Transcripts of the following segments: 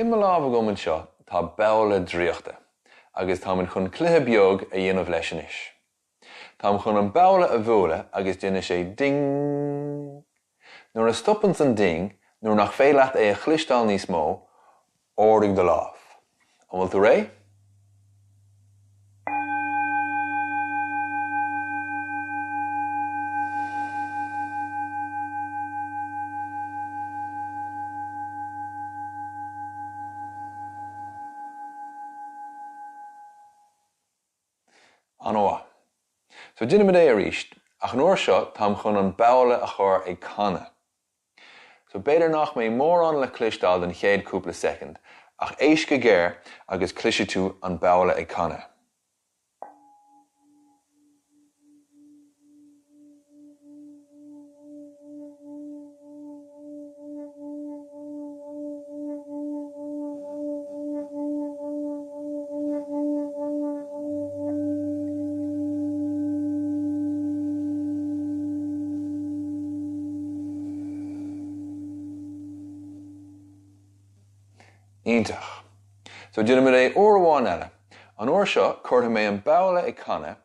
i mo lámh agam anseo tá babhla draíochta agus táimid chun cluiche beag a dhéanamh leis anois. Táim chun an babhla a bhualadh agus déanfaidh sé ding! Nuair a stopanns an ding, nuair nach féidir leat é a chloisteáil níos mó, ardaigh do lámh. An bhfuil tú réidh? An-mhaith. So déanfaimid é arís, ach an uair seo táim chun an babhla a chur ag canadh. So b'fhéidir nach mbeidh mórán le cloisteáil don chéad cúpla soicind, ach éist go géar agus cloisfidh tú an babhla ag canadh. Iontach. So déanfaimid é uair amháin eile. An uair seo cuirfidh mé an babhla ag canadh,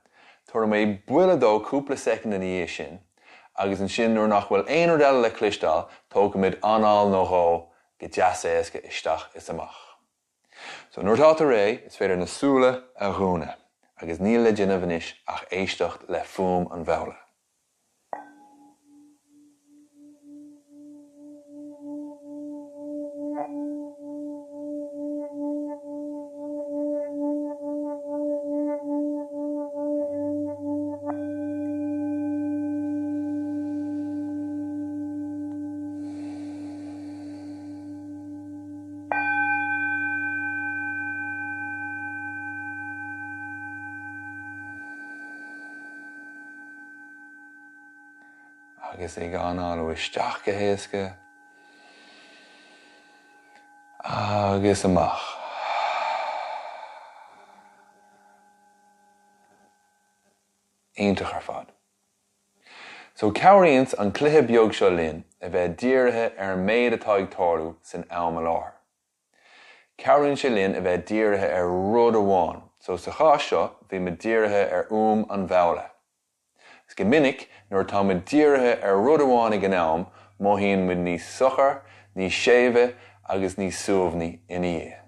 tabharfaidh mé buille dó cúpla soicind ina dhiaidh sin, agus ansin nuair nach bhfuil aon rud eile le cloisteáil tógfaimid anáil nó dhó go deas éasca isteach is amach. So nuair atá tú réidh is féidir na súile a dhúnadh agus níl le déanamh anois ach éisteacht le fuaim an bhabhla. Agus ag análú isteach go héasca agus amach. Iontach ar fad. So cabhraíonns an cluiche beag seo linn a bheith dírithe ar an méid atá ag tarlú san am i láthair. Cabhraíonn sé linn a bheith dírithe ar rud amháin, so sa chás seo bhí muid dírithe ar fhuaim an bhabhla. Agus go minic nuair atá muid dírithe ar rud amháin ag an am mothaíonn muid níos socair, níos séimhe agus níos suaimhní ina dhiaidh.